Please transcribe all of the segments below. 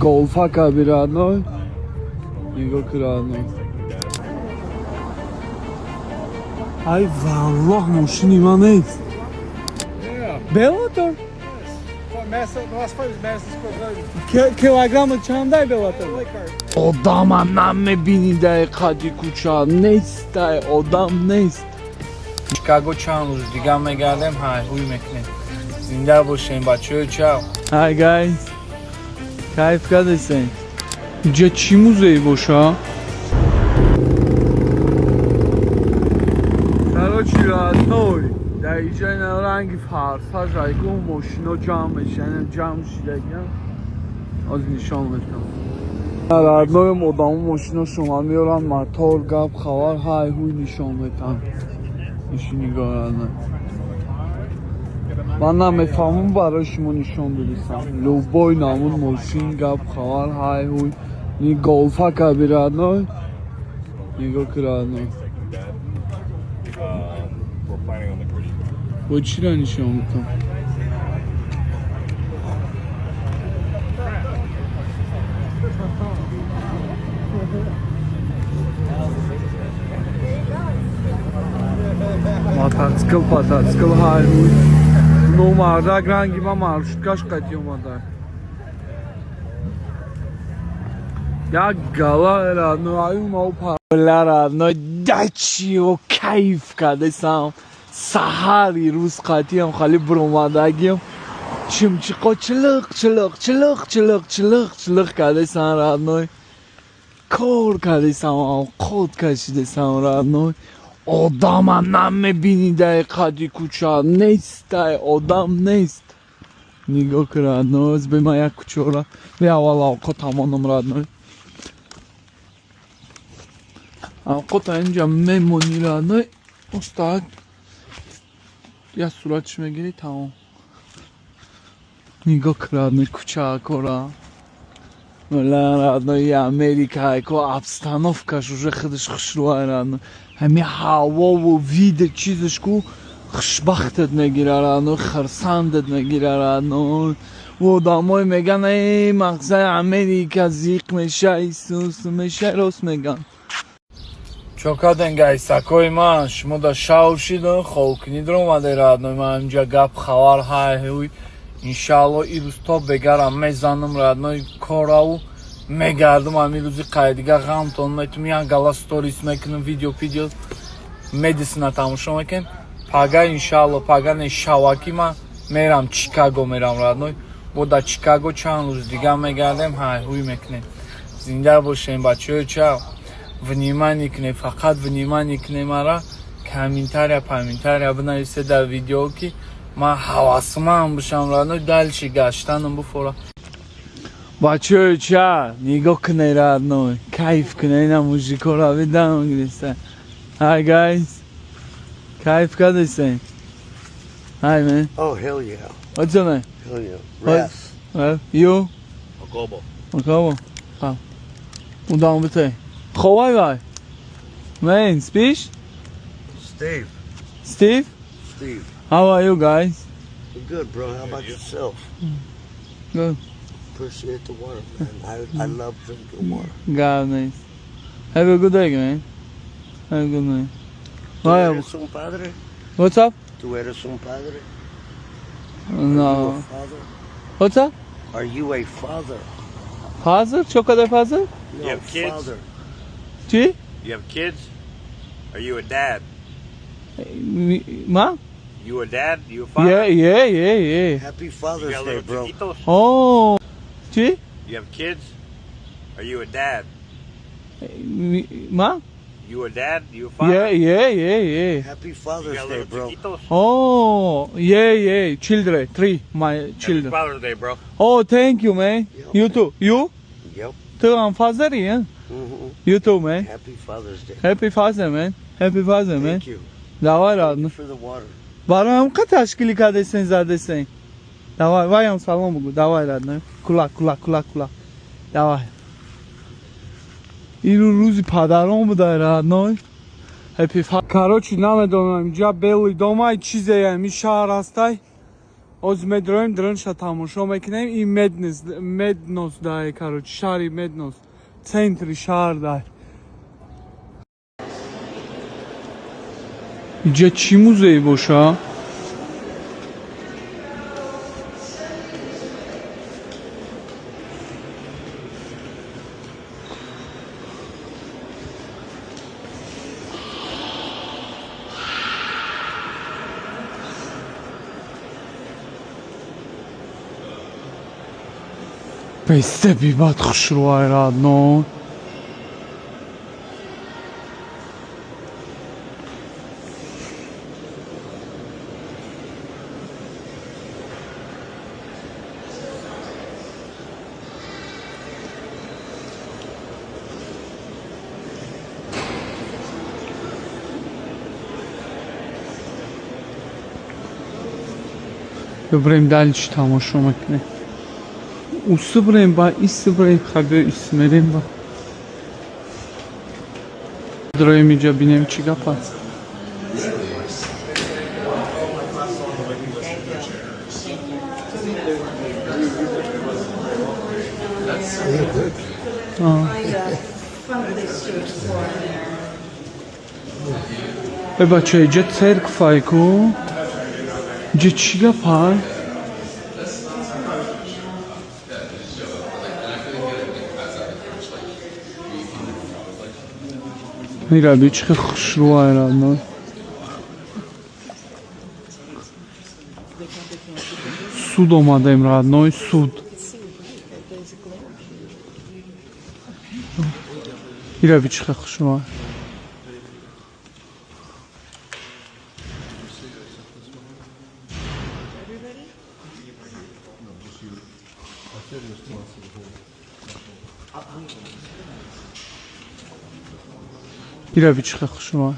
Голфака би, родной, нигоҳ ки, родной. Ай валлоҳ, мошини ман нест. Беллатор. Começa, nós faz meses coisas. Килограмма чандай, Беллатор? Одама намебинӣ дар қади кӯча, нестай, одам нест. Чикаго чанд рӯз дига мегардем, ҳайҳуй мекунем. Зинда бошем, бачаҳои, чао. Hi guys, кайф кардесен? Инҷа чӣ музей боша? Короче, родной, дар инҷа ина ранги фарсаж айгу мошино ҷамъ мешан, ҷамъ шидагиам, аз нишон метам, родной. Одамо мошиношон меоранд, мотор, гап хабар, ҳай ҳуй нишон метам. Иши нигоҳ, родной, ман намефаҳмам, барои шумо нишон додисам. Любой намуд мошин, гап хабар, ҳай ҳуй. Ни голфака би, родной, нигоҳ ки, родной. We're planning on the gritty. Бо чиро нишон метам? Мотоцикл, патацикл, ҳай ҳуй. Но мардак ранги ма маршруткаш қати омада. Як гала, родной, аю мау. Родной, дачио кайф кардесам. Саҳари рӯз қатиам хали биромадагиам. Чимчиқо чилиқ чилиқ чилиқ чилиқ чилиқ чилиқ кардесан, родной. Кор кардесам, авқот кашидесам, родной. Одама намебинӣ дар қади кӯча, нестай, одам нест. Нигоҳ ки, родной, бе ман як кӯчаора бе аввал авқот тамоном, родной. Авқота инҷа мемонӣ, родной, устад як суратш мегирӣ, тамом. Нигоҳ ки, родной, кӯчаакора. Родной, Америка ко обстановкаш уже худаш хушрӯай, родной. Ҳами ҳавову вида чизаш ку хушбахтат мегира, родной, хурсандат мегира, родной. Одамое меган, э, мақсади Америка зиқ меша, исус меша, рост меган. Чо карден, гайсакои ман? Шумо да шав шидон, хобкунӣ даромаде, родной. Ман инҷа гап хабар, ҳай ҳуй. Иншаалло, ирӯз то бегарам мезанам, родной, кораву мегардам. Ҳамин рӯзи қайдига ғамтон метум, як гала сторис мекунам, видео пидео медисина тамошо мекунем. Пага, иншаалло, пага не, шавакӣ ман мерам Чикаго, мерам, родной. Бо дар Чикаго чанд рӯз дига мегардем, ҳайҳуй мекунем. Зинда бошем, бачаҳои, чао. Внимание кунем, фақат внимание кунем, мара комментария, комментария бинависед дар видео, ки ман ҳавасманд бишам, родной, дальше гаштанам буфора. Бачаҳои, ча нигоҳ кунед, родной, кайф кунед, ина мужикора видам гириста. Hi guys, кайф кардесен? Hi man. Oh, hell yeah. What's your name? Hell yeah. What? Ref. Well, you? Jacobo. Jacobo. Ah. Удам бите. Ховай вай. Man, speech? Steve. Steve? Steve. How are you guys? Good, bro. How about yourself? Good. Appreciate the water, man. I love drinking water. God, nice. Have a good day, man. Have a good night. ¿Tú Why? eres un padre? What's up? ¿Tú eres un padre? Are you No. a father? What's up? Are you a father? Father? Chocolate father? No, You have kids? father. Чи? You have kids? Are you a dad? Ma? You a dad? You a father? Yeah. Happy You Father's got Day, little bro. chiquitos? Oh. Чи? You have kids? Are you a dad? Ma? You a dad? You a father? Yeah. Happy You Father's got Day, little bro. chiquitos? Oh, yeah. Children, three, my Happy children. Father's Day, bro. Oh, thank you, man. Yep. You too. You? Yep. Too, I'm father, yeah? You too, man. Happy Father's Day. Happy Father, man. Happy Father, man. Thank you. Давай, Thank you родной. for the water. Бароям қа ташкили кардесен, задесен. Давай, ваям салом бугу. Давай, родной. Кулак, кулак, кулак, кулак. Давай. Иру рӯзи падарон буда, родной. Happy. Короче, намедонам, инҷа Белый дом ай, чизе ами шаҳр ҳастай. Оз медроем, дронша тамошо мекунем. Ин Меднес, Меднос дай, короче, шаҳри Меднос, центри шаҳр дай. Иҷа чӣ музей боша? Песте бибад хушрӯай, родной. Бибирем, дальше тамошо мекунем. Усы бирем, ба иси бирем, хабё иси мерем, ба дроем иҷа, бинем чӣ гап аст. Find a fun place to explore in there. Э, бача, иҷа церквай ку. Иҷа чӣ гап ай? Мираби, чӣ хел хушрӯай, родной. Суд омадем, родной, суд. Ираби, чӣ хел хушрӯай. Ираби, чӣ хел хушрӯай.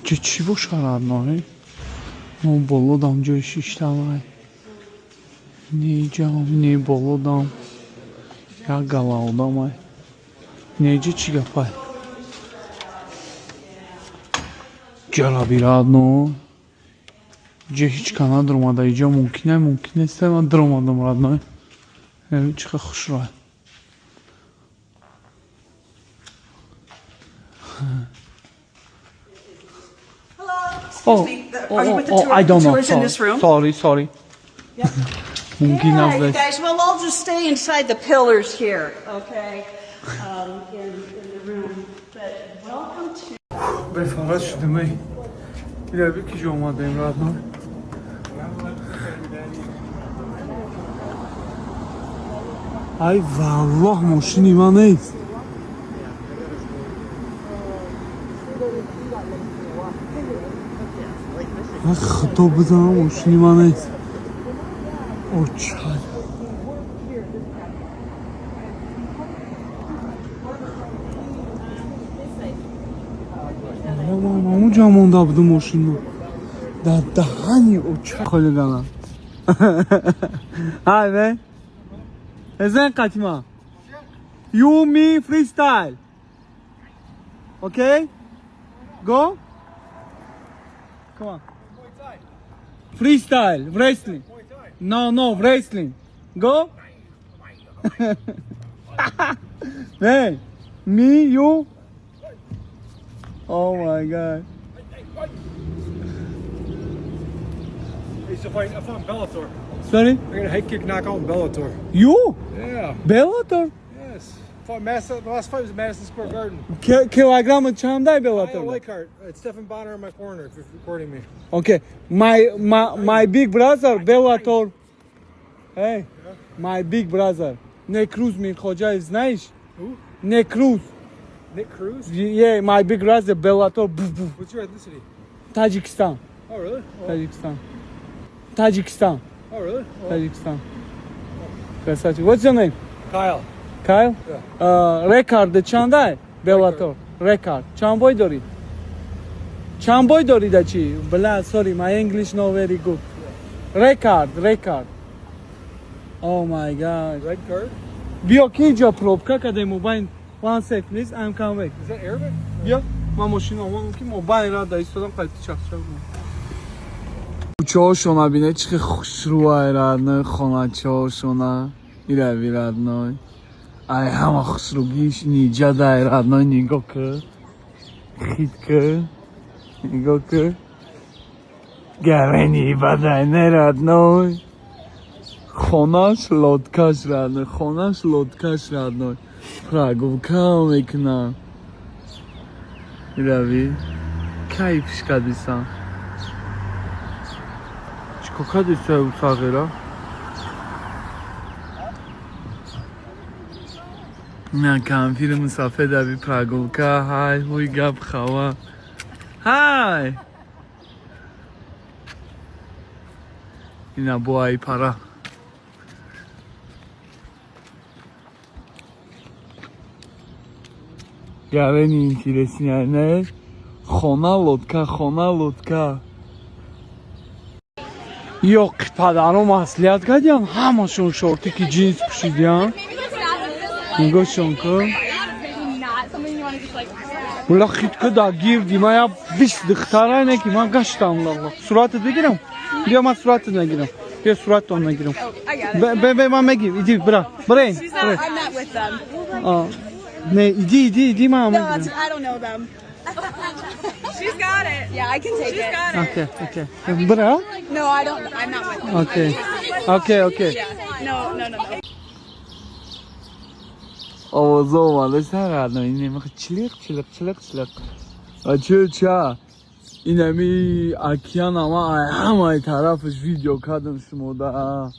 Чӣ чӣ боша, родной? Мо болодам ҷои шиштавай. Неҷам, не болодам. Як гала одамай. Неҷа чӣ гапай? Ҷараби, родной. Иҷа ҳеҷ ка надромада. Иҷа мумкин мумкин нест, ман дромадам, родной. Чӣ хел хушрӯай. Hello, excuse Oh, me. oh, Are you with the oh, I don't know. tours in Sorry, this room? sorry, sorry. Мумкин Yeah, аст. you guys, well, I'll just stay inside the pillars here, okay? In the room. But welcome to Бефарат шудем, эй. Ираби, ки ҷо омадаем, родной? Ай валлоҳ, мошини ман нест. Ай худо бизанам, мошини ман нест. Очай. Ман ҳамунҷа монда будум мошинро. Дар даҳани оча холигана. Hi, man. Ezan kaçma. You me freestyle. Okay? Go? Come on. Freestyle, wrestling. No, no, wrestling. Go? Hey, me, you. Oh my God. I used to fight. I fought in Bellator. Sorry? I got a head kick knockout in Bellator. You? Yeah. Bellator? Yes. Fought Madison. The last fight was at Madison Square Garden. Килограмма чандай Kyle Bellator? Leichhardt. It's Stephen Bonner in my corner if you're recording me. Okay. My big brother Bellator. Hey, my big brother. Nekruz Mirkhojaev, знаешь? Who? Nekruz. Nick Cruz? Yeah, my big brother Bellator. Буh, буh. What's your ethnicity? Tajikistan. Oh, really? Oh, Tajikistan. Tajikistan. oh really? Oh. Tajikistan. Красавчик. What's your name? Kyle. Kyle? Yeah. Рекорд чандай? Bellator. Рекорд. Чанд бой дорӣ? Чанд бой дорӣ да чӣ? Бля, sorry, my English not very good. Red card, red card. Oh my God. Red card? Биё ки инҷо пробка кадаем мобайн. One sec, please. I'm coming back. Is that Arabic? Биё, ман мошин омадам ки мобайн ра да истодам, қайти чахчах. Кӯчаҳошона бинед, чӣ хушрӯай, родной, хоначаҳошона. Ирави, родной. Ай ҳама хушрӯгиш ниҷадай, родной, нигоҳ кӣ. Хит кӣ. Нигоҳ кӣ. Гарени бадай, не, родной. Хонаш лодкаш, родной, хонаш лодкаш, родной. Прогулка мекунам. Ирави. Кайфш кадисан. Чикор кадиса сағира? На кампири мусафед аби прогулка, ҳай ҳуй гап хава. Ҳай! Ина бо ай пара. Гарени интересный, не? Хона лодка, хона лодка. Ёқ, падаром маслиҳат кардиям, ҳамашон шортики ҷинс пӯшидиям. Нигоҳшон кун. Була хитка да гирди ма я 20 духтара не ки ман гаштам лалла. Суратат бигирам? Биё, ман суратат нагирам. Биё, сурататон нагирам. Бе, бе, ман мегирам. Иди, бира. Бирен. She's not, I'm not with them. Не, иди, иди, иди, ман No, мегирам. that's, I don't know them. She's got it. Yeah, I can take it. She's got Okay, okay. Бира? No, I don't. I'm not with them. Okay. Okay, okay. Yeah. No. Овозо омада сар, ин чилиқ чилиқ чилиқ чилиқ. Бачаё, ча инами океан ама ай ҳамаи тарафаш видео кардам шумода.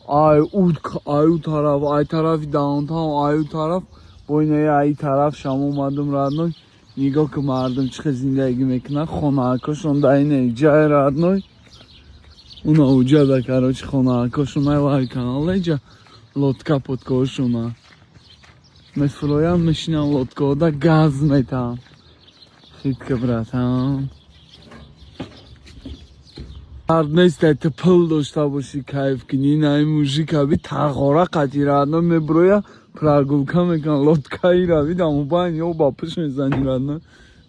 Ай ай у тараф, ай тарафи downtown, ай у тараф, бо инаи ай тараф шам омадам, родной. Нигоҳ ки мардум чӣ хел зиндагӣ мекунанд, хонаакошон дар ина ҷай, родной. Уна уҷада, короче, хонаакошон ай лави канал иҷа лодка подкаошона. Мефуроям, мешинам лодкаода, газ метам. Хитка, братан. Мард нест ту пул дошта бошӣ кайф кунӣ. Наи мужик аби тағора қатӣ, родной, меброя, прогулка мекунад, лодкаи рави дамобайн ё ба пуш мезанӣ, родной.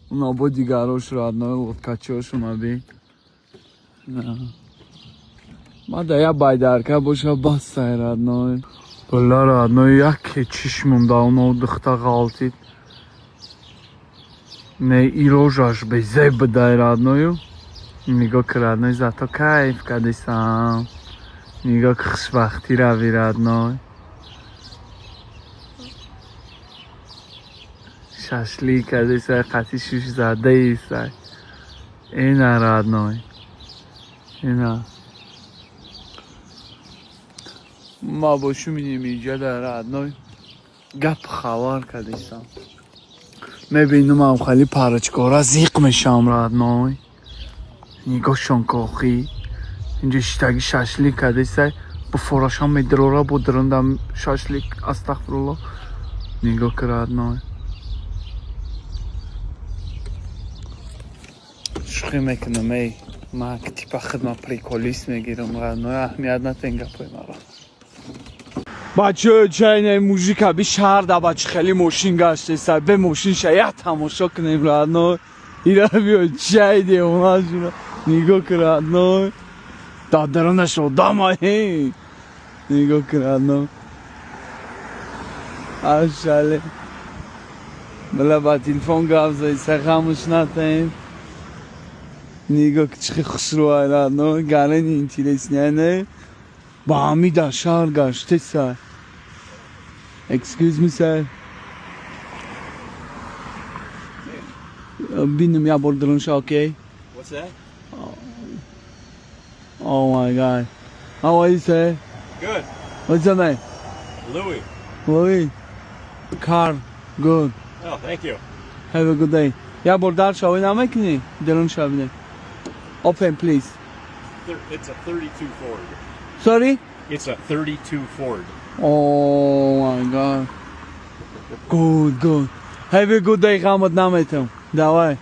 Уна бо дигарош, родной, лодкачиошон аби. Ма да я байдарка боша бастай, родной. Була, родной, яке чишмум да оно духта ғалтид. Не, и рожаш безеб дай, родною. Нигоҳ ки, родной, зато кайф кардисам. Нигоҳ ки хушбахтӣ рави, родной. Шашлик кардисай, қатӣ шуш задаисай. Ина, родной. Ина. Ма бо шуминем иҷа дар, родной. Гап хабар кардисам. Мебинам хали парочкора зиқ мешавам, родной. Нигоҳшон кохӣ. Инҷа шиштаги шашлик кардисай. Бо форошам медирора, бо дирандам шашлик, астағфирулло. Нигоҳ ки, родной. Шӯхӣ мекунам, эй. Ман типа хидма приколист мегирам, родной, аҳамият натен гапои маро. Бачаё, чайнаи мужика би шаҳр да бачи хеле мошин гаштеса, бе мошинша я тамошо кунем, родной. Ира биё, чай девонашуна. Нигоҳ ки, родной. Дар дарунаш одама, эй. Нигоҳ ки, родной. Ашале. Била ба телефон гап заиса, ғамуш натаем. Нигоҳ ки чӣ хушрӯай, родной, гарени интересный, не? Ба ҳами дар шаҳр гаштеса. Excuse me, sir. Бинам я бор дарунша, okay? What's that? Oh my God. How are you, sir? Good. What's your name? Louis. Louis. Car. Good. Oh, thank you. Have a good day. Я бор дар шавӣ намекунӣ? Дарун шавӣ. Open, please. It's a 32 Ford. Sorry? It's a 32 Ford. Oh my God. Good, good. Have a good day, ғамат наметам. Давай.